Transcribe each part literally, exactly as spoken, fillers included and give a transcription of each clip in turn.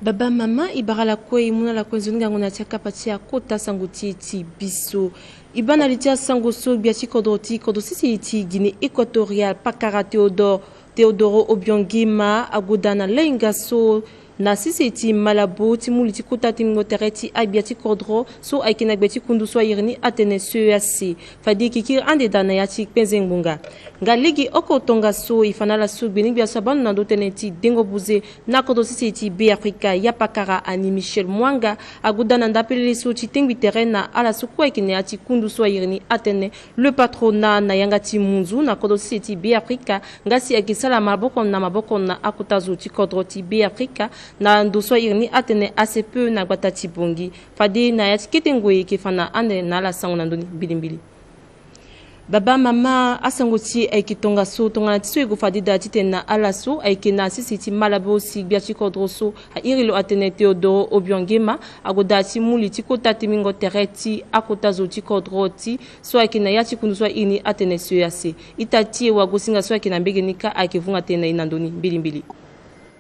Baba, mama, e bara lakue, e mu na lakue nzoni ngangu na ya ti akapa ti akota sango ti e ti biso. E baa na li ti asango so gbia ti kodro ti kodro sese ti Guinée Équatoriale, pakara Théodore, Teodoro Obiang Nguema, ague daa na lainga so na sese ti Malabo ti mu li ti kota tingbingo tere ti agbia ti kodro so ayeke na gbe ti kundu so a iri ni atene C E E A C. Fade e yeke kiri ande daa na ya ti kpenze ngbonga. Nga lege oko tongaso, e fa na ala so gbeni-gbia so abaa ndo na ndö tënë ti dengo buze na kodro sese ti Be Afrika, ya pakara Annie Michel Mwanga, ague daa na ndapelele so ti tengbi tere na ala so kue ayeke na ya ti kundu so a iri ni atene Le Patronat na yanga ti munzu na kodro sese ti Be Afrika, nga si ayeke sara maboko na maboko na akota zo ti kodro ti Be Afrika na ndo so a iri ni atene A C P E na gbata ti Bangui. Fade na ya ti kete ngoi e yeke fa na ande na ala sango na ndö ni mbilimbili. Baba, mama, asango ti e ayeke tongaso, tongana ti so e gue fade daa titene na ala so ayeke na sese ti Malabo si gbia ti kodro so a iri lo atene Teodoro Obiang Nguema ague daa ti mu li ti kota tingbingo tere ti akota zo ti kodro ti so ayeke na ya ti kundu so a iri ni atene C E E A C. Ita ti e wagosinga so ayeke na mbege ni kâ ayeke vunga tënë na e na ndö ni mbilimbili.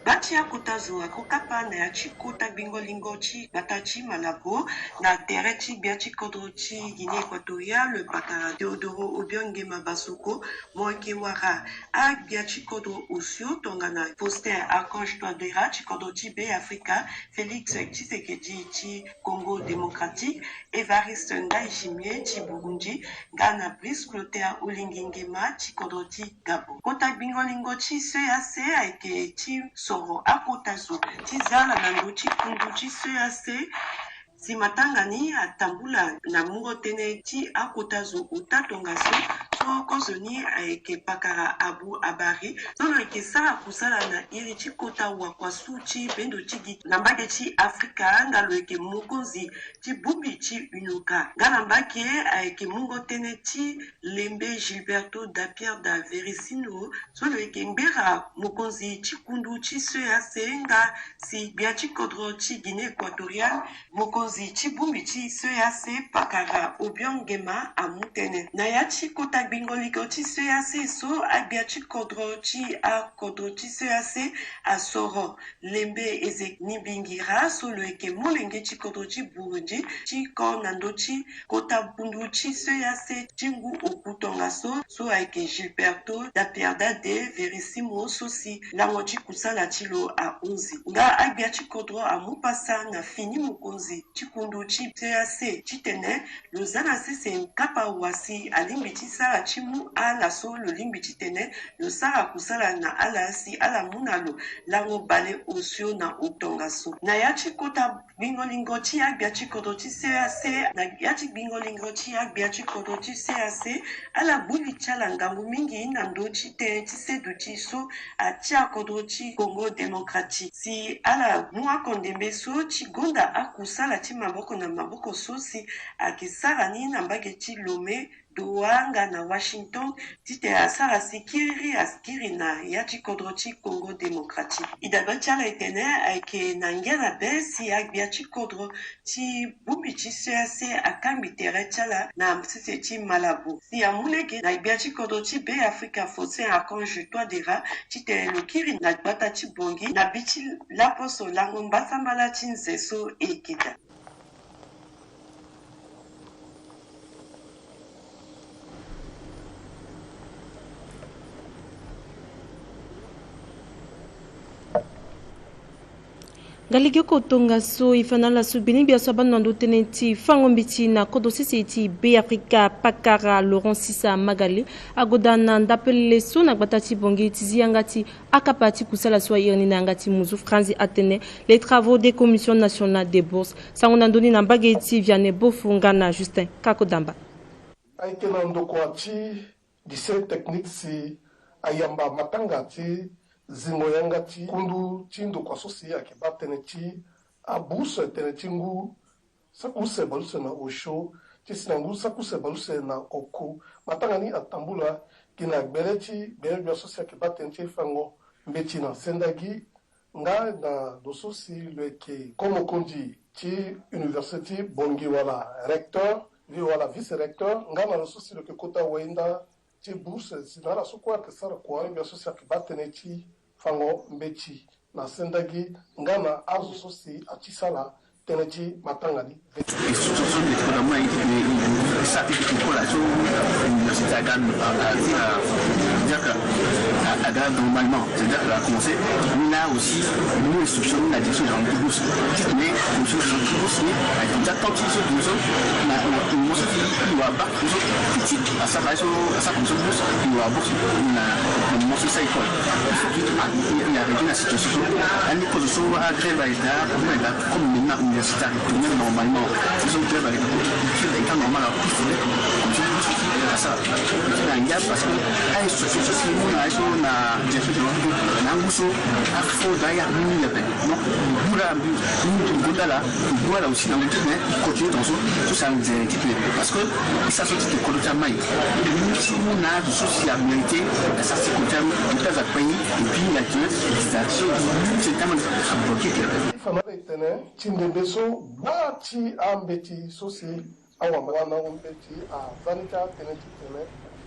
Gbia ti akota zo akokapa na ya ti kota gbingo lingo ti gbata ti Malabo na tere ti gbia ti kodro ti Guinée Équatoriale, pakara Teodoro Obiang Nguema Bassoko, mo yeke wara agbia ti kodro osio tongana Faustin Archange Touadéra ti kodro ti Be Afrika, Félix Tshisekedi ti Congo Démocratique, Évariste Ndayishimiye ti Burundi, nga na Brice Clotaire Oligui Nguema ti kodro ti Gabon. Kota gbingo lingo ti C E E A C ayeke ti soro akota zo ti za ala na ndö ti kundu ti C E E A C. Si matanga ni atambula na mungo tënë ti akota zo ota tongaso, so kozo ni ayeke pakara Abou Abari, so lo yeke sara kusala na iri ti kota wakua su ti bendo ti gi na mbage ti Afrika, nga lo yeke mokonzi ti bongbi ti UNOCA. Nga na mbage ayeke mungo tënë ti Lembe Gilberto da Pierre da Verissimo, so lo yeke ngbera mokonzi ti kundu ti C E E A C, nga si gbia ti kodro ti Guinée Équatoriale, mokonzi ti bongbi ti C E E A C pakara Obiang Nguema amu tënë. Na ya ti kota gbingo lingo ti C E E A C so, agbia ti kodro ti akodro ti C E E A C asoro Lembe Ezekiel Nibingira, so lo yeke molenge ti kodro ti Burundi, ti ko na ndö ti kota kundu ti C E E A C ti ngu oku tongaso, so ayeke Gilberto da Pierre da Verissimo, so si lango ti kusala ti lo ahunzi. Nga agbia ti kodro amu pasa na fini mokonzi ti kundu ti C E E A C titene lo za na sese nkapa wa si alingbi ti sara ti mu ala so lo lingbi titene lo sara kusala na ala si ala mu na lo lango bale osio na otongaso. Na ya ti kota gbingo lingo ti agbia ti kodro ti C E E A C, na ya ti gbingo lingo ti agbia ti kodro ti C E E A C, ala gbu li ti ala ngangu mingi na ndö ti tënë ti seduti so atia kodro ti Congo Démocratique. Si ala mu akondembe so ti gonda akusala ti maboko na maboko so si ayeke sara ni na mbage ti Lomé, Doha nga na Washington, titene asara si kiriri akiri na ya ti kodro ti Congo Démocratique. E dabe ti ala etene ayeke na ngia na be si agbia ti kodro ti bongbi ti C E E A C akangbi tere ti ala na sese ti Malabo. Si amu lege na gbia ti kodro ti Be Afrika, Faustin Archange Touadéra, titene lo kiri na gbata ti Bangui na bi ti laposo lango mbasambala ti nze so e yeke daa. Nga lege oko tongaso, e fa na ala so gbeni-gbia so abaa ndo na ndö tënë ti fango mbeti na kodro sese ti Be Afrika, pakara Laurent Sisa Magale, ague daa na ndapelele so na gbata ti Bangui ti zi yanga ti akapa ti kusala so a iri ni na yanga ti munzu franzi atene Les travaux des commissions nationales des bourses. Sango na ndö ni na mbage ti Vianney Bofu nga na Justin Kakodamba. Ayeke na ndokua ti lycée technique si ayamba matanga ti zingo yanga ti kundu ti ndokua so si ayeke baa tënë ti abourse, tënë ti ngu saki use baleuse na osio ti si na ngu saki use baleuse na oko. Matanga ni atambula gi na gbele ti gbele-gbia so si ayeke baa tënë ti fango mbeti na sendagi nga na lo so si lo yeke ko mokonzi ti université ti Bangui wala recteur, wala vice-recteur, nga na lo so si lo yeke kota wayinda ti bourse si na ala so kue ayeke sara kua gbia so si ayeke baa tënë ti fango mbeti. na sendagi nga na azo so si ati sala tënë ti matanga ni. Instruction so mbi kota mo na ye ti tene e sara ti tene école so université aga aga aga aga normalement, c'est-à-dire a commencé ni la aussi. Ni instruction ni na direction générale de bourse ti tene monsieur général de bourse ni a déjà tant ti so bourse na na mo so ti wa bac so ti asara so asara comme ça bourse ni wa bourse na na mo so sa école. Il faut que il arrive na situation so ani kozo so agrève aida problème aida. Comme maintenant université a retourné normalement, ils ont fait avec culture étant normal, alors il faudrait que nous puissions asara. Na ya parce que a instruction so si mona so na direction de l'enfant na nguso a fo da ya mini ya pe. Donc bura mbi mbi gonda la bura la aussi na mbi ne continue dans so so sa nze ti pe parce que sa so ti te kolo ti amai. Mbi si mona so si a mérité sa si kolo ti amai. Mbi ta za pe et puis la jeunesse c'est tellement bloqué que Ti fa na ala e tene ti ndembe so gbaa ti ambeti so si awambalango mbeti aza ni ti atënë ti tene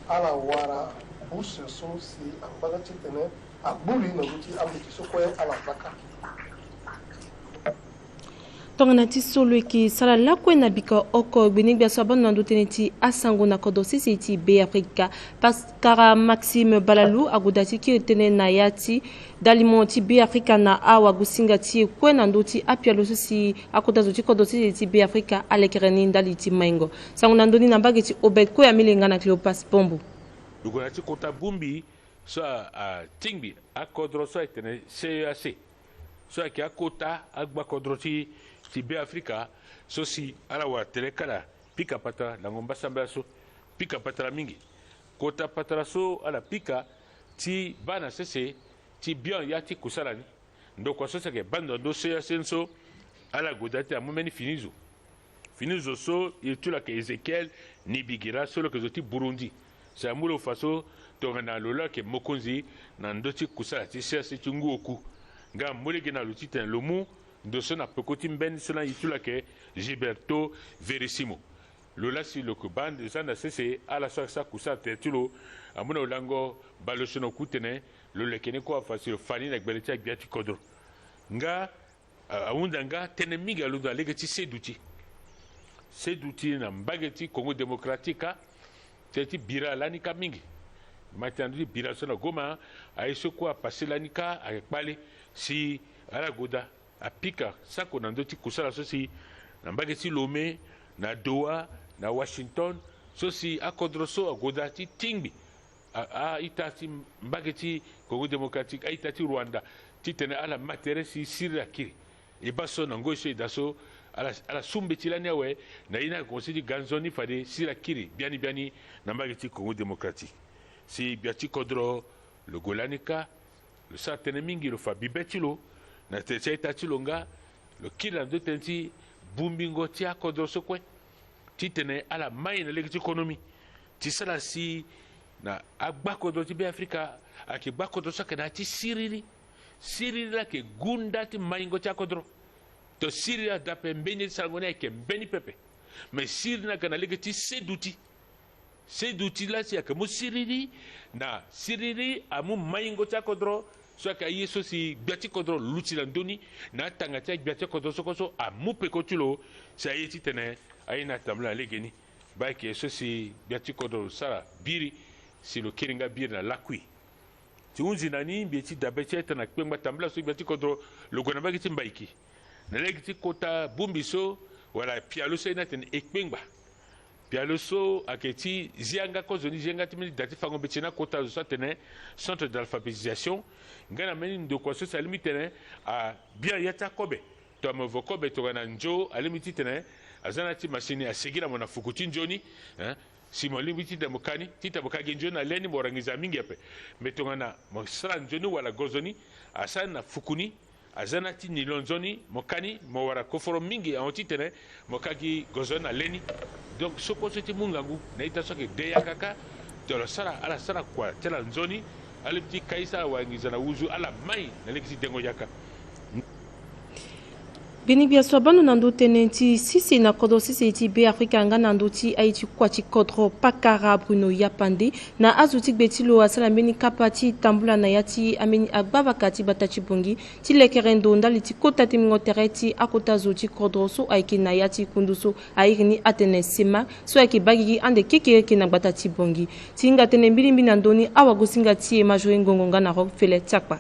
ala wara bourse so si angba nga ti tene agbuli na ndö ti ambeti so kue ala za kâ. Tongana ti so lo yeke sara lakue na bika oko gbene-gbia so abando na ndö tënë ti asango na kodro sese ti Beafrika, Pascara Maxime Balalou ague daa ti kiri tënë na ya ti dalimo ti Beafrika na awagosinga ti e kue na ndö ti apialo so si akota zo ti kodro sese ti Beafrika alekere ni ndali ti maingo. Sango na ndö ni na mbage ti Obed Kue Amele nga na Cléopas Bombo. Lo gue na ya ti kota bongbi so atingbi akodro so ayeke tene C E E A C. So ayeke akota agbakodro ti ti Beafrika so si ala wara tere kâ na pika patara na ngomba sambela so. Pika patara mingi. Kota patara so ala pika ti baa na sese ti bian ya ti kusala ni. Ndokua so si ayeke baa ndo na ndö C E E A C ni so ala gue daa ti na mu mbeni fini zo. Fini zo so e ti lo ayeke Ezekiel Nibigira so lo yeke zo ti Burundi. Si amu lo fa so tongana lo laa ayeke mokonzi na ndö ti kusala ti C E E A C ti ngu oku. Nga amu lege na lo titene lo mu ndo so na peko ti mbeni so lani e ti lo ayeke Gilberto Verissimo. Lo laa si lo yeke baa ndo za na sese ala so ayeke sara kusala tere ti lo amu na lo lango bale osio na oku tene lo leke ni kue afa si lo fa ni na gbele ti agbia ti kodro. Nga ahunda nga tënë mingi alondo na lege ti seduti. Seduti na mbage ti Congo Démocratique kâ. Tënë ti bira lani kâ mingi. Mbi ma tene na ndö ti bira so na Goma aye so kue apase lani kâ ayeke kpale si ala gue daa apika sako na ndö ti kusala so si na mbage ti Lomé, na Doha, na Washington, so si akodro so ague daa ti tingbi a, a-ita ti mbage ti Congo Démocratique, a-ita ti Rwanda, titene ala ma tere si siriri akiri. E baa so na ngoi so e daa so ala, ala su mbeti lani awe na ye ni akonse ti ga nzoni fade siriri akiri biani biani na mbage ti Congo Démocratique. Si gbia ti kodro lo gue lani kâ, lo sara tënë mingi, lo fa bibe ti lo na tere ti a-ita ti lo nga lo kiri na ndö tënë ti bongbingo ti akodro so kue titene ala mai na lege ti konomi ti sara si na agbakodro ti Beafrika ayeke gbakodro so ayeke na ya ti siriri. Siriri laa ayeke gunda ti maingo ti akodro. To siriri ada ape mbeni ye ti sarango ni ayeke mbeni pepe. Me siriri ni aga na lege ti seduti. Seduti laa si ayeke mu siriri na siriri amu maingo ti akodro. So ayeke aye so si gbia ti kodro luti na ndö ni na atanga ti agbia ti kodro so kue so amu peko ti lo si aye titene aye ni atambula na legeni. Baa ayeke so si gbia ti kodro lo sara biri si lo kiri nga biri na lakui. Ti hunzi na ni mbi ye ti dabe ti a-ita na kpengba tambula so gbia ti kodro lo gue na mbage ti Mbaiki. Na lege ti kota bongbi so wala pialo so aye ni atene Ekpengba. Pialo so ayeke ti zia nga kozoni, zia nga ti mbeni da ti fango mbeti na akota zo so atene centre d'alphabétisation. Nga na mbeni ndokua so si alingbi titene abia ya ti akobe. Tongana mo vo kobe tongana nzo alingbi titene aza na ya ti masini asigi na mo na fuku ti nzoni, hein. Si mo lingbi titene mo ka ni, titene mo ka gi nzoni na le ni mo wara nginza mingi ape. Me tongana mo sara nzoni wala gozoni, asara ni na fuku ni, aza na ya ti nilo nzoni, mo ka ni, mo wara koforo mingi ahon titene mo ka gi gozoni na le ni. Donc so kue so ti mu ngangu na ita so ayeke de yaka kâ. Tongana lo sara, ala sara kua ti ala nzoni, alingbi ti kai so ala wara nginza na wuzu, ala mai na lege ti dengo yaka. Gbene gbia so abando na ndö tënë ti sese na kodro sese ti Be Afrika nga na ndö ti aye ti kua ti kodro pakara Bruno Yapande, na azo ti gbe ti lo asara mbeni kapa ti tambula na ya ti ambeni agbavaka ti gbata ti Bangui ti lekere ndo ndali ti kota tingbingo tere ti akota zo ti kodro so ayeke na ya ti kundu so a iri ni atene CEMAC, so ayeke baa gigi ande kekereke na gbata ti Bangui. Ti hinga tënë mbilimbili na ndö ni, awagosinga ti e Marjorie Ngongo nga na Rock Fele ti akpa.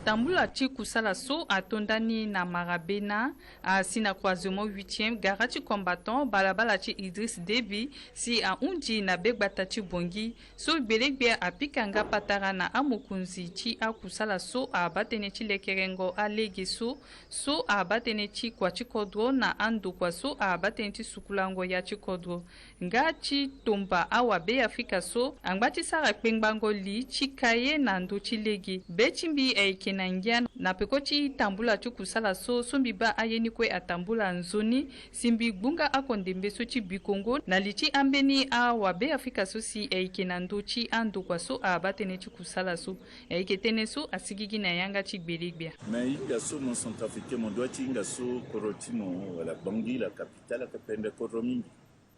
Tambula ti kusala so ato nda ni na Marabena, asi na croisement huitième, gara ti combattant, balabala ti Idriss Déby, si ahunzi na be gbata ti Bangui. So gbelegbia apika nga patara na amokonzi ti akusala so abaa tënë ti lekerengo alege so, so abaa tënë ti kua ti kodro na andokua so abaa tënë ti sukulango ya ti kodro. Nga ti tomba awa Be Afrika so angba ti sara kpengbango li ti ka ye na ndö ti lege. Be ti mbi ayeke na ngia na peko ti tambula ti kusala so, so mbi baa aye ni kue atambula nzoni, si mbi gbu nga ako ndembe so ti bikongo na li ti ambeni awa Be Afrika so si ayeke na ndö ti andokua so abaa tënë ti kusala so. Ayeke tënë so asigigi na yanga ti gbelegbia. Me hinga so mo centrafricain mo dua ti hinga so kodro ti mo wala Bangui la capitale ake pendre kodro mingi.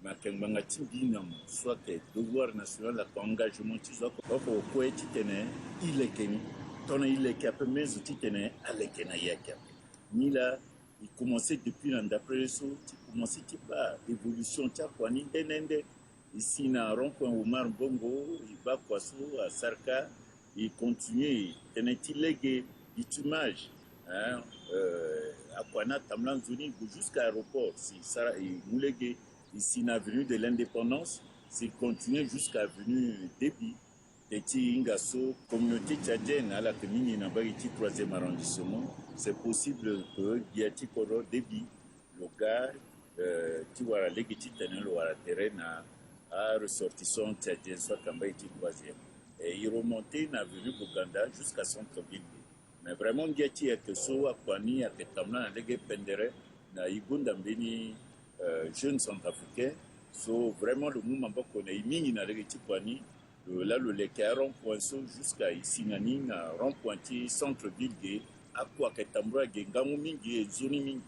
Me ayeke ngbanga ti mbi na mo so ayeke devoir national, ayeke engagement ti zo oko oko kue titene e leke ni. Tongana e leke ape, me zo titene aleke na e ayeke ape. Ni laa e commencé depuis na ndapre so ti commencé ti baa évolution ti akua ni nde nde nde. E si na rond-point Omar Bongo, e baa kua so asarka, e continué tënë ti lege, bitumage, hein, euh, akua ni atambula nzoni, e gue jusqu'à aéroport, si sara e mu lege. E si na avenue de l'Indépendance, si e continué jusqu'à avenue Déby. Teti e hinga so communauté tchadienne ala yeke mingi na mbage ti troisième arrondissement. C'est possible que gbia ti kodro Déby lo ga, euh, ti wara lege titene lo wara tere na aressortissant tchadien so ayeke na mbage ti troisième. E e remonté na avenue Boganda jusqu'à centre-ville. Mais vraiment ngia ti e ayeke so akua ni ayeke tambula na lege pendere na e gonda mbeni, euh, jeune centrafricain so vraiment lo mu maboko na e mingi na lege ti kua ni. Lo laa lo leke arond-point so jusqu'à e si na ni na rond-point ti centre-ville ge. Akua ayeke tambula ge ngangu mingi, e nzoni mingi.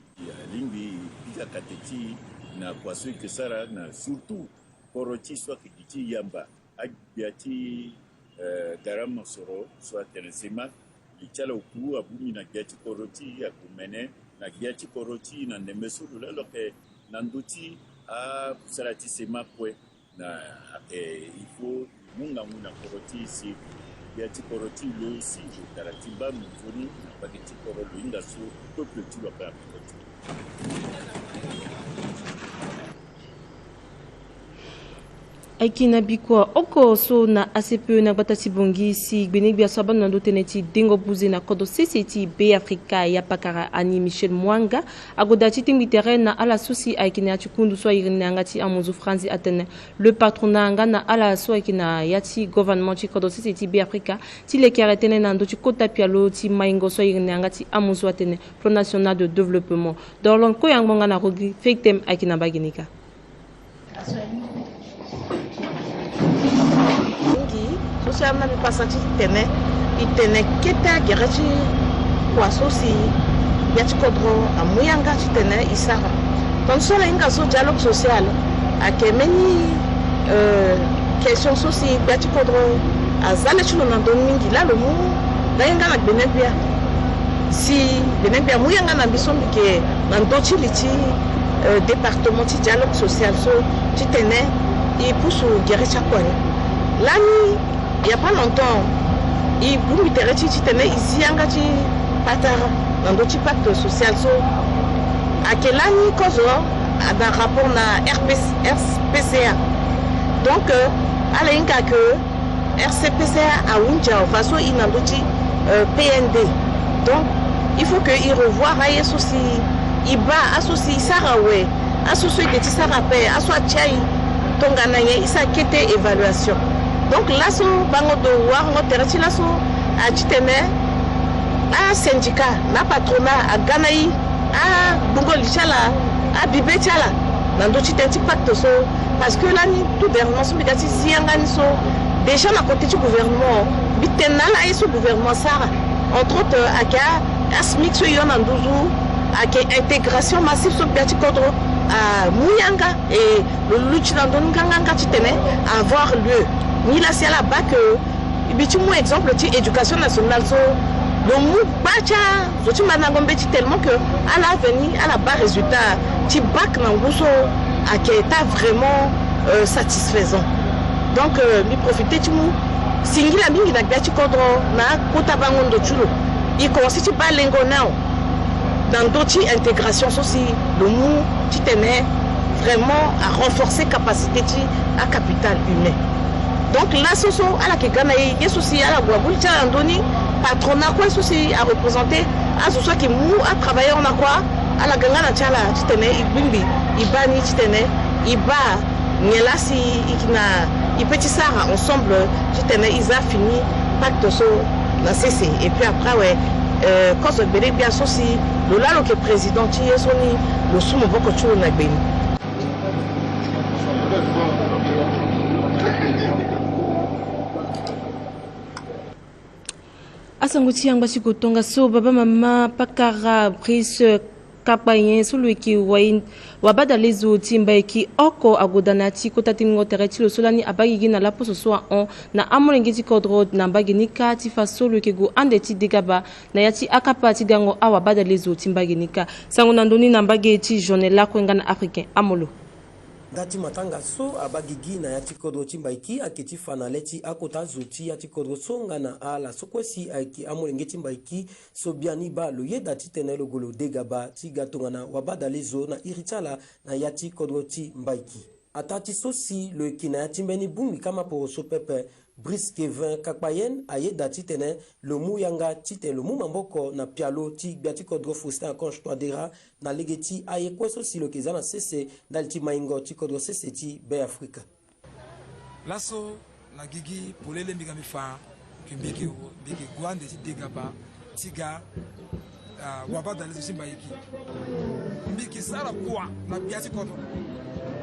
Alingbi e pika kate ti e na kua so e yeke sara na surtout kodro ti e so ayeke gi ti yamba. Agbia ti, eh, gara mosoro so atene CEMAC, li ti ala oku abongbi na gbia ti kodro ti e, ague mene na gbia ti kodro ti e na ndembe so lo laa lo yeke na ndö ti akusala ti CEMAC kue. Na ake il faut e mu ngangu na kodro ti e si gbia ti kodro ti e lo si lo tara ti baa nzoni na mbage ti kodro lo hinga so peuple ti lo ape na peko ti lo. Ayeke na bikua oko so na A C P E na gbata ti Bangui si gbenegbia so abando na ndö tënë ti dengo buze na kodro sese ti Be Afrika ya pakara Annie Michel Mwanga agoda ti tingbi tere na ala so si ayeke na ya ti kundu so airi ni na yanga ti amunzu franzi atene le patronat nga na ala so ayeke na ya ti gouvernement ti kodro sese ti Be Afrika ti lekere tënë na ndö ti kota pialo ti maingo so airi ni na yanga ti amunzu atene Plan National de Développement. Dorlon Koyango nga na Rogi Fektem ayeke na mbage ni ka. Mingi so si ana mbi pasa ti tene e tene kete agere ti kua so si gbia ti kodro amu yanga titene e sara. Tongana so ala hinga so dialogue social ayeke mbeni, euh, question so si gbia ti kodro aza le ti lo na ndö ni mingi. Laa lo mu nda yanga na gbenegbia si gbenegbia amu yanga na mbi so mbi yeke na ndö ti li ti, euh, département ti dialogue social so titene e pusu gere ti akua ni. Lani, il y a pas longtemps, e bongbi tere ti e titene e zi yanga ti patara na ndö ti pacte social so. Ayeke lani kozo na rapport na R P C, R P C A. Donc, euh, ala hinga que R C P C A ahunzi awe faso e na ndö ti, euh, P N D. Donc il faut que e revoir aye so si e baa aso si e sara awe, aso so e yeke ti sara ape, aso atia e tongana nyen, e sara kete évaluation. Donc laso bango do warango tere ti laso ati tene asyndicat na apatronat aga na e agbungo li ti ala, abibe ti ala na ndö ti tënë ti pacte so. Parce que lani tout dernièrement so mbi ga ti zi yanga ni so, déjà na côté ti gouvernement mbi tene na ala aye so gouvernement asara, entre autres ayeke a SMIC so e yo na nduzu, Ayeke intégration massive so gbia ti kodro amu yanga, e lo luti na ndö ni nganganga titene avoir lieu. Nilaa si ala baa ke e bi ti mu exemple ti éducation nationale so lo mu gba ti azo ti mandango mbeti tellement que ala veni ala baa résultat ti bac na ngu so ayeke taa vraiment, euh, satisfaisant. Donc, euh, mbi profite ti mu singila mingi na gbia ti kodro na akota bango ndo ti lo. E commencé ti baa lengo nao na ndö ti intégration so si lo mu titene vraiment a renforcer capacité ti acapital humain. Donc laso so ala yeke ga na e ye so si ala gue na buli ti ala na ndö ni, patrona kue so si a représenter azo so ayeke mu atravailleur na kua, ala ga nga na ti ala titene e gbingbi e baa ni titene e baa nyen laa si e yeke na e peut ti sara ensemble titene e za fini pacte so na sese. Et puis après awe, euh, kozo gbele gbia so si lo laa lo yeke président ti ye so ni lo su maboko ti lo na gbe ni. Asango ti yangba ti ko tongaso, baba mama pakara Brice Kakpayen so lo yeke wabadalezo ti Mbaiki oko agoda na ya ti kota tengo tere ti lo so lani abaa gigi na laposo so ahon na amolenge ti kodro na mbage ni kâ ti fa so lo yeke gue ande ti degaba na ya ti akapa ti gango awabadalezo ti mbage ni kâ. Sango na ndö ni na mbage ti journée lakue nga na Africain Amolo. Nda ti matanga so abaa gigi na ya ti kodro ti Mbaiki ayeke ti fa na le ti akota zo ti ya ti kodro so nga na ala so kue si ayeke amolenge ti Mbaiki so biani baa lo yeda titene lo gue lo degaba ti ga tongana wabadalezo na iri ti ala na ya ti kodro ti Mbaiki. Ataa ti so si lo yeke na ya ti mbeni bongbi kamaporo so pepe, Brice Kevin Kakpayen ayeda titene lo mu yanga titene lo mu maboko na pialo ti gbia ti kodro Faustin Archange Touadéra na lege ti aye kue so si lo yeke za na sese ndali ti maingo ti kodro sese ti Beafrika. Laso na gigi polele mbi ga mbi fa ke mbi yeke, mbi yeke gue ande ti degaba ti ga, ah, wabadalezo ti Mbaiki. Mbi yeke sara kua na gbia ti kodro.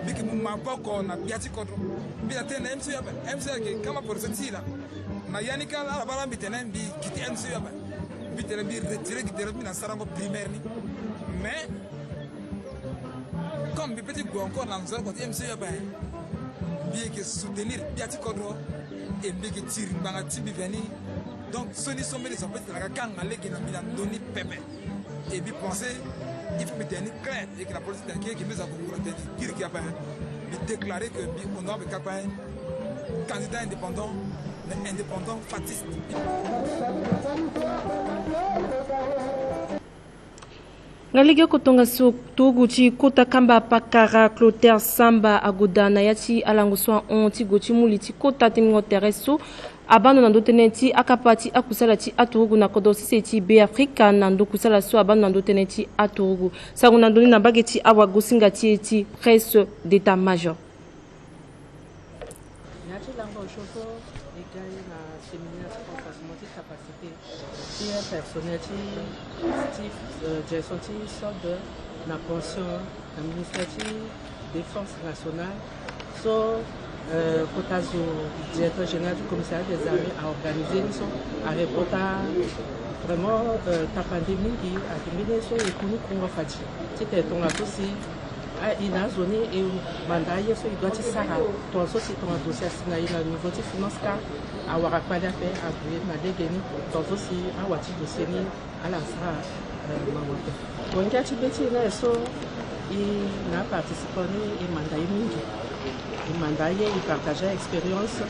Mbi yeke mu maboko na gbia ti kodro. Mbi na tene na M C U ape, M C U ayeke kamaporo so ti e laa. Na ya ni kâ ala baa la mbi tene mbi gi ti M C U ape. Mbi tene mbi retire gi tere ti mbi na sarango primaire ni. Mais comme mbi peut ti gue encore na nzoni oko ti M C U ape, mbi yeke soutenir gbia ti kodro. E mbi yeke tiri ngbanga ti mbi veni. Donc sioni so mbeni zo apeut ti tene aga kanga lege na mbi na ndö ni pepe. E mbi pensé il faut mbi tene ni clair. E yeke na politique ti tene kiri, e yeke mbi zo agongo na tene ti kiri gi ape. Mbi déclaré que mbi honorable Kakpayen, candidat indépendant, mais indépendant fatiste. Nga lege oko tongaso, turugu ti kota kamba pakara Clotaire Samba agoda na ya ti alango so ahon ti gue ti mu li ti kota tengo tere so. Abando na ndö tënë ti akapa ti akusala ti aturugu na kodro sese ti Beafrika na ndö kusala so abando na ndö tënë ti aturugu. Sango na ndö ni na mbage ti awagosinga ti e ti presse d'état-major. Na ya ti lango osio so e ga e na séminaire ti renforcement ti capacité ti un personnel ti, ti, euh, direction ti solde na pension na ministère ti défense nationale. So, euh, kota zo directeur général du commissariat des armées a organisé ni so, a répondre vraiment, euh, tapande mingi, ayeke mbeni ye so e ku ni kungo fadi titene tongaso si a e na azo ni e manda aye so e doit ti sara. Tongaso si tonga dossier asi na e na niveau ti finance kâ, awara kpale ape ague na lege ni. Tongaso si awa ti dossier ni ala sara, euh, mawa ape. Bon, ngia ti be ti e na e so e na aparticipant ni e manda ye mingi. E manda ye, e partage expérience.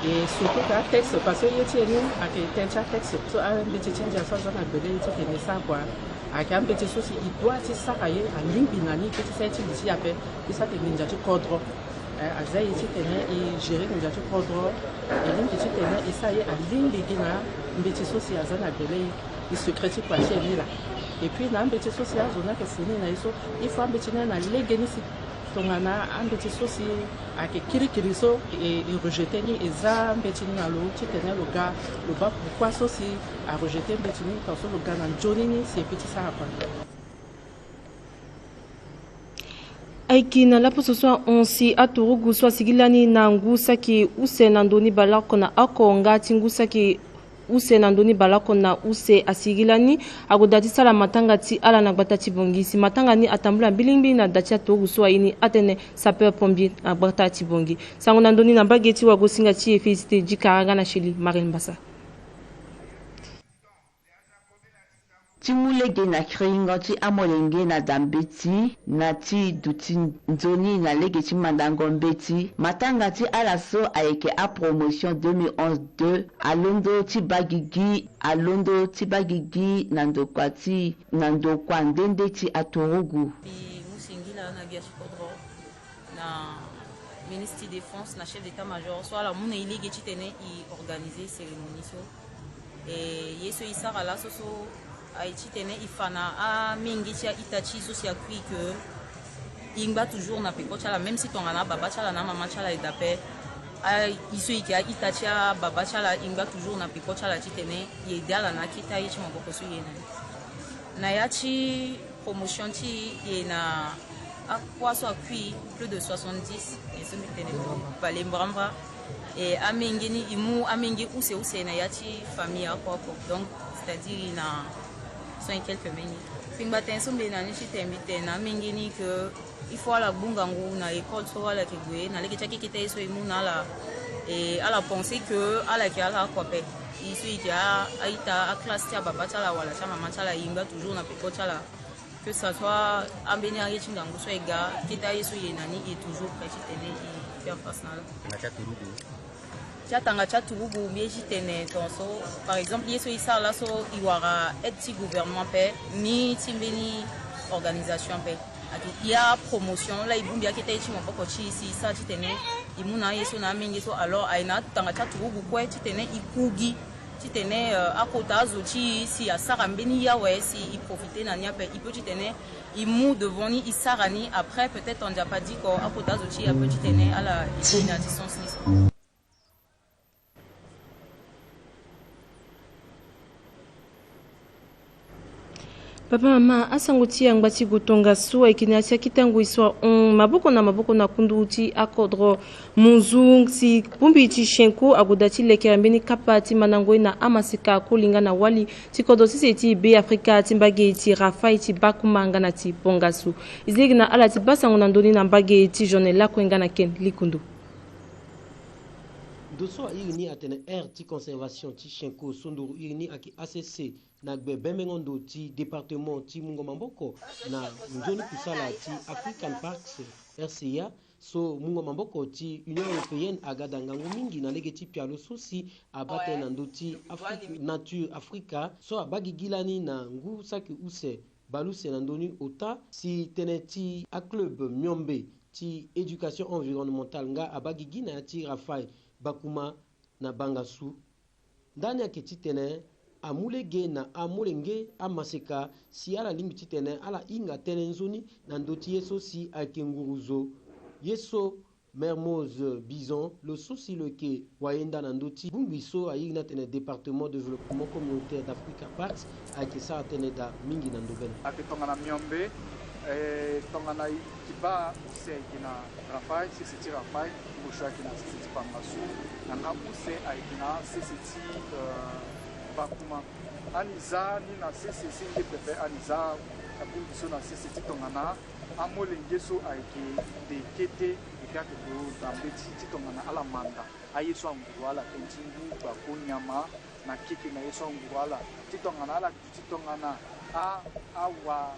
Et surtout ka texte, parce que ye ti e ni ayeke tënë ti atexte so ambeti ti ndia so aza na gbele ye ti tene e sara kua. Ayeke ambeti so si e doit ti sara ye, alingbi na ni e peut ti sara ye ti li ti e ape. Ye so ayeke nginza ti kodro. Eh, aza ye titene e gérer nginza ti kodro. E lingbi titene e sara ye alingbi gi na mbeti so si aza na gbele ye. E secret ti kua ti e ni laa. Et puis na ambeti so si azo ni ayeke si ni na ye so, il faut ambeti ni na legeni si tongana ambeti so si ayeke kirikiri so e, e rejeter ni, e za mbeti ni na lo titene lo ga lo baa pourquoi so si a rejeter mbeti ni, tongaso lo ga na nzoni ni si e peut ti sara kua. Ayeke na laposo so ahon si aturugu so asigi lani na ngu saki use na ndö ni baleoko na oko nga ti ngu saki Use na ndö ni baleoko na use asigi lani ague da ti sara matanga ti ala na gbata ti Bangui. Si matanga ni atambula mbilimbili na da ti aturugu so aye ni atene sapeur pompier na gbata ti Bangui. Sango na ndö ni na mbage ti wagosinga ti e Félicité Djikara nga na Sheli Marine Mbassa. Ti mu lege na kiringo ti amolenge na da mbeti na ti duti nzoni na lege ti mandango mbeti. Matanga ti ala so ayeke apromotion deux mille onze deux alondo ti baa gigi, alondo ti baa gigi na ndokua ti, na ndokua nde nde ti aturugu. Mbi mu singila na gbia ti kodro na ministre ti défense na chef d'état-major so ala mu na e lege titene e organiser cérémonie so. E ye so e sara laso so aye titene e fa na amenge ti a-ita ti e so si akui ke e ngba toujours na peko ti ala, même si tongana ababa ti ala na amama ti ala e daa ape. A-e so e yeke a-ita ti ababa ti ala e ngba toujours na peko ti ala titene e aidé ala na akete aye ti maboko so e ye na ni. Na ya ti promotion ti e na akua so akui plus de soixante-dix, e so mbi tene balembrambra. E amenge ni e mu amenge use use na ya ti famille oko oko. Donc c'est-à-dire e na cent et quelques menge. Kpengba tënë so mbi na ni titene mbi tene na amenge ni ke il faut ala gbu ngangu na école so ala yeke gue na lege ti akekete ye so e mu na ala. E ala pensé ke ala yeke ala oko ape. E so e yeke a-ita aclasse ti ababa ti ala wala ti amama ti ala e ngba toujours na peko ti ala. Que ça soit ambeni aye ti ngangu so e ga, kete aye so e na ni e toujours prêt titene e faire face na ala. Tongana ti aturugu, ti atanga ti aturugu mbi ye titene tongaso, par exemple ye so e sara laso e wara aide ti gouvernement ape ni ti mbeni organisation ape. Ayeke ya promotion laa e bongbi akete aye ti maboko ti e si e sara titene e mu na aye so na amenge so. Alors aye na atanga ti aturugu kue titene e ku gi titene, euh, akota azo ti e si asara mbeni ye awe si e profiter na ni ape. E peut titene e mu devant ni e sara ni, après peut-être Nzapa diko akota azo ti e ape titene ala e na distance ni so. Papa, mama, asango ti e angba ti gue tongaso ayeke na ya ti akete ngoi so ahon maboko na maboko na kundu ti akodro Munzu si bongbi ti Chinko ague da ti lekere mbeni kapa ti mandango ye na amaseka koli nga na wali ti kodro sese ti Be Afrika ti mbage ti Rafaï ti Bakuma nga na ti Bongasu. E zi lege na ala ti baa sango na ndö ni na mbage ti Journée Lakue nga na Ken Likundu. Ndo so a iri ni atene aire ti conservation ti Chinko so nduru iri ni ayeke A C C na gbe bembengo ndo ti département ti mungo maboko na nzoni kusala ti African Parks, R C A, so mungo maboko ti Union Européenne aga da ngangu mingi na lege ti pialo so si abaa tënë na ndö ti Afri-, nature Afrika so abaa gigi lani na ngu saki use baleuse na ndö ni ota si tënë ti aclub miombe ti éducation environnementale nga abaa gigi na ya ti Rafaï Bakuma na Bangassou. Ndani ayeke titene amu lege na amolenge amaseka si ala lingbi titene ala hinga tënë nzoni na ndö ti ye so si ayeke nguruzo. Ye so Mermoz Bison, lo so si lo yeke wayenda na ndö ti bongbi so a iri ni atene Département Développement Communautaire d'Africa Parks, ayeke sara tënë daa mingi na ndobele. Ayeke tongana miombe, eh, tongana e yeke baa use ayeke na Rafaï, sese ti Rafaï, ngosho ayeke na sese ti Bangassou, na nga use ayeke na sese ti, eh, Bakuma. Ani za ni na sese si nde pepe ani za abongbi so na sese ti tongana amolenge so ayeke nde kete, e ga ake ndo na mbeti ti tongana ala manda aye so anguru ala tënë ti ngu, gbako, nyama, na keke na ye so anguru ala ti tongana ala duti tongana a, awa,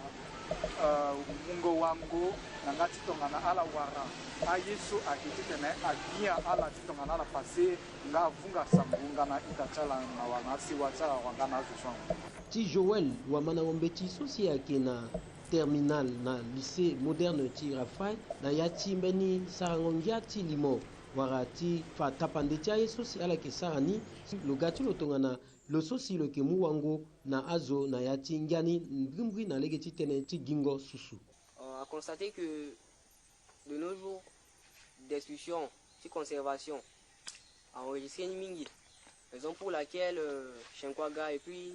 eh, mungo wango, na nga ti tongana ala wara aye so ayeke titene agbia ala ti tongana ala pase nga avunga sango nga na ita ti ala na wala na asewa ti ala wala nga na azo so anguru. Ti Joël wamandango mbeti so si ayeke na terminale na lycée moderne ti Rafaï na ya ti mbeni sarango ngia ti limo wala ti fa tapande ti aye so si ala yeke sara ni, lo ga ti lo tongana lo so si lo yeke mu wango na azo na ya ti ngia ni mbrimbri na lege ti tënë ti gingo susu. On a constaté que de nos jours, destruction ti conservation a enregistré ni mingi, raison pour laquelle, euh, Chinko aga et puis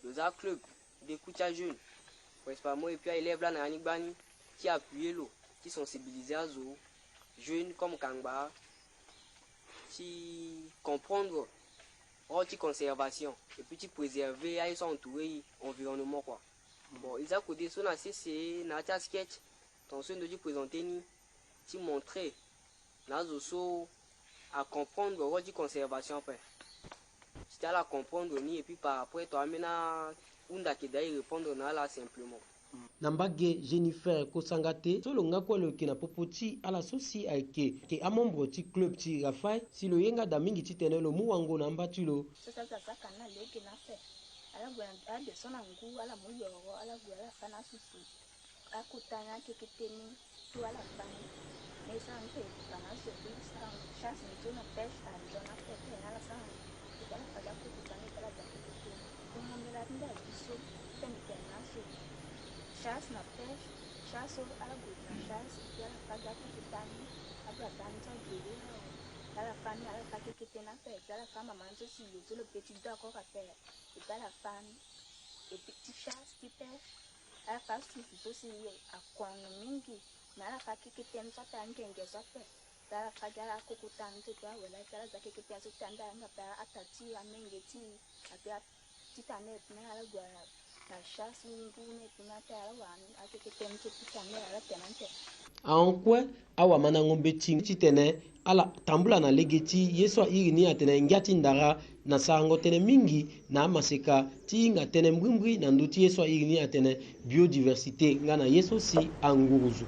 lo za club ti deku ti ajeune, principalement et puis aélève laa na ya ni gbani, ti appuyer lo, ti sensibiliser azo, jeune comme kangba, ti comprendre Rôle ti conservation et puis ti préserver aye so entouré e, environnement quoi. Bon, e za kode so na sese na ya ti asketch, tongaso e ndo ti présenter ni, ti montrer na azo so acomprendre rôle ti conservation ape. Ti ala comprendre ni et puis par après tongana ambeni ahunda ayeke daa e répondre na ala simplement. Na mbage Jennifer Kosangate so lo nga kue lo yeke na popo ti ala so si ayeke, ayeke amembre ti club ti Rafael, si lo ye nga daa mingi titene lo mu wango na amba ti lo. So si aza zaka ni na lege ni ape, ala gue na ade so na ngu, ala mu yoro, ala gue ala fa ni asusu. Akota ni akekete ni, tout ala fa ni. Mais e sara ni tene e fa ni azo, e sara ni chasse ni so na pêche, anzoni ape tene ala sara ni. Ala fade akokota ni, ala za kekete ni. Tongana mbela ti nda ya biso, tene tene na azo. Chasse na pêche, chasse so ala gue na chasse, et puis ala fade akokota ni, abrata ni so agele awe. Ala fa ni, ala fa kekete ni ape, et puis ala fa mama ni so si lo so lo pe ti d'accord ape, et puis ala fa ni. Et puis ti chasse, ti pêche, ala fa susu so si akono mingi, mais ala fa kekete ni so ape, angenge so ape. Ala fa gi ala kokota ni so ti awela ti ala za kekete ni so ti anda yanga pe ata ti amenge ti ape titene ala gue na chasse ngu ni titene ala wara ni akekete ni so titene ala tene ante. Ahon kue, awamandango mbeti titene ala tambula na lege ti ye so airi ni atene ngia ti ndara na sarango tënë mingi na amaseka ti hinga tënë mbrimbri na ndö ti ye so airi ni atene biodiversité nga na ye so si anguruzu.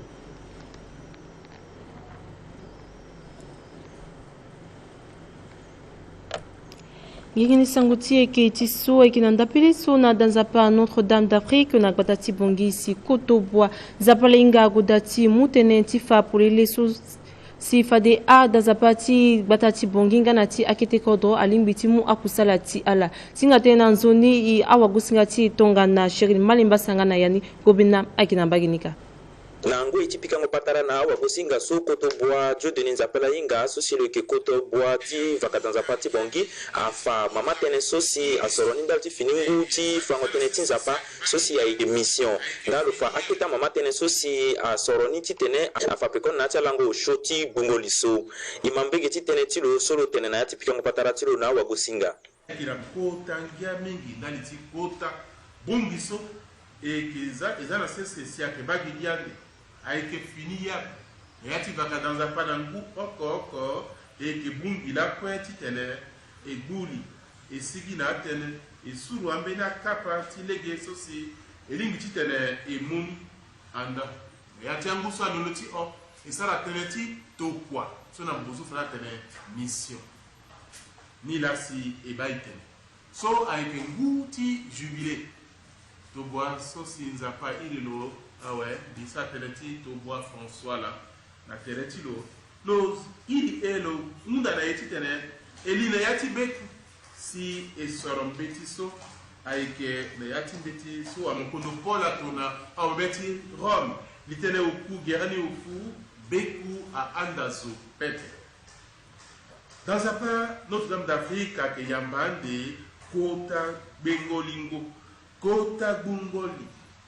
Ngenge ni sango ti eke ti so ayeke na ndapele so na danzapa Notre-Dame d'Afrique na gbata ti Bangui si koto bua. Nzapa la hinga agoda ti mu tënë ti fa polele so si fade ada nzapa ti gbata ti Bangui nga na ti akete kodro alingbi ti mu akusala ti ala. Ti hinga tënë na nzoni e awagosinga ti e tongana Cheryl Malemba Sanga na ya ni. Gobena ayeke na mbage ni kâ. Na ngoi ti pikango patara na awagosinga so koto bua Dieudonné Nzapa la hinga so si lo yeke koto bua ti vakada nzapa ti Bangui afa mama tënë so si asoro ni ndali ti fini ngu ti fango tënë ti nzapa so si ayeke mission. Nga lo fa akete mama tënë so si asoro ni titene afa pekoni na ya ti alango osio ti gbungo li so. E ma mbege ti tënë ti lo so lo tene na ya ti pikango patara ti lo na awagosinga. Ayeke na kota ngia mingi ndali ti kota bongbi so e yeke za, e za na sese si ayeke baa gi gi ande. Ayeke fini ya na ya ti vakada nzapa na ngu oko oko. E yeke bongbi lakue titene e gbu li, e sigi na atënë, e suru ambeni akapa ti lege so si e lingbi titene e mu ni. Anda na ya ti angu so alondo ti hon, e sara tënë ti tokua so na mbozu fade atene mission. Ni laa si e baa e tene so ayeke ngu ti jubile. Tobua so si nzapa iri lo awe, mbi sara tënë ti tobua François laa na tere ti lo. Lo iri e lo hunda na e titene e li na ya ti beku si e soro mbeti so ayeke na ya ti mbeti so amokondo Paul atona awe mbeti Rome. Li tene oku gere ni oku beku ahanda zo pete. Dans sa part, Notre-Dame d'Afrique ayeke yamba ande kota gbengo lingo, kota gbungo li,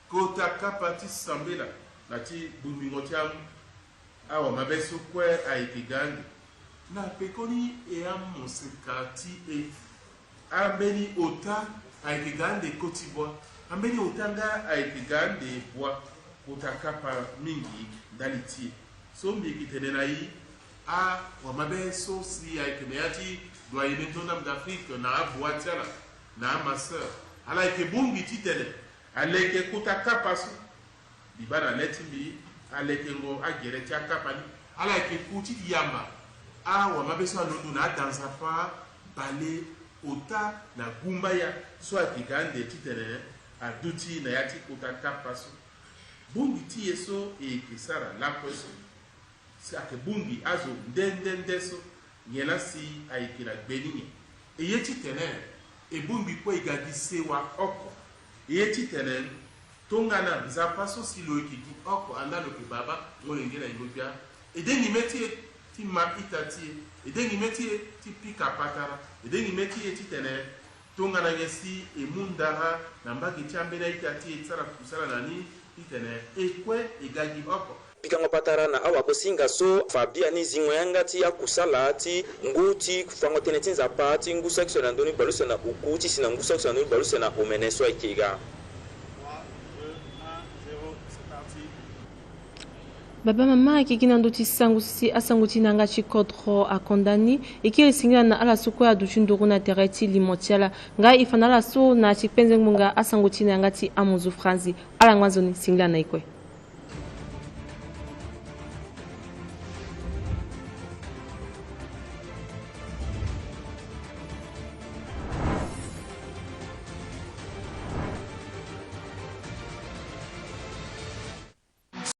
kota kapa ti sambela na ti bongbingo ti amu. Awa mabe so kue ayeke ga ande. Na pekoni e amu moseka ti e. Ambeni ota ayeke ga ande koti bua. Ambeni ota nga ayeke ga ande bua. Kota kapa mingi ndali ti e. So mbi yeke tene na e, awamabe so si ayeke na ya ti doyen Notre-Dame d'Afrique na abua ti ala na amaseur, ala yeke bongbi titene aleke kota kapa so. Mbi baa na le ti mbi, alekengo agere ti akapa ni. Ala yeke ku ti yamba awamabe so alondo na ada nzapa bale ota na gumbaya so ayeke ga ande titene aduti na ya ti kota kapa so. Bongbi ti e so e yeke sara lakue so. Si ayeke bongbi azo nde nde nde so nyen laa si ayeke na gbe ni nyen? E ye titene e bongbi kue e ga gi sewa oko. E ye titene tongana nzapa so si lo yeke gi oko anda lo yeke baba molenge na yingo gbia. E dengi me ti e ti ma ita ti e. E dengi me ti e ti pika patara. E dengi me ti e titene tongana nyen si e mu ndara na mbage ti ambeni a-ita ti e ti sara kusala na ni, Titene e kue e ga gi oko. Pikango patara na awagosinga so fa biani zingo yanga ti akusala ti ngu ti fango tënë ti Nzapa ti ngu saki so na ndö ni baleuse na oku ti si na ngu saki so na ndö ni baleuse na omene so ayeke ga. Baba mama ayeke gi na ndö ti sango so si asango ti na yanga ti kodro akonda ni. E kiri singila na ala so kue aduti nduru na tere ti limo ti ala. Nga e fa na ala so na ti kpenze ngbonga asango ti na yanga ti amuzu franzi. Ala ngba nzoni singila na e kue.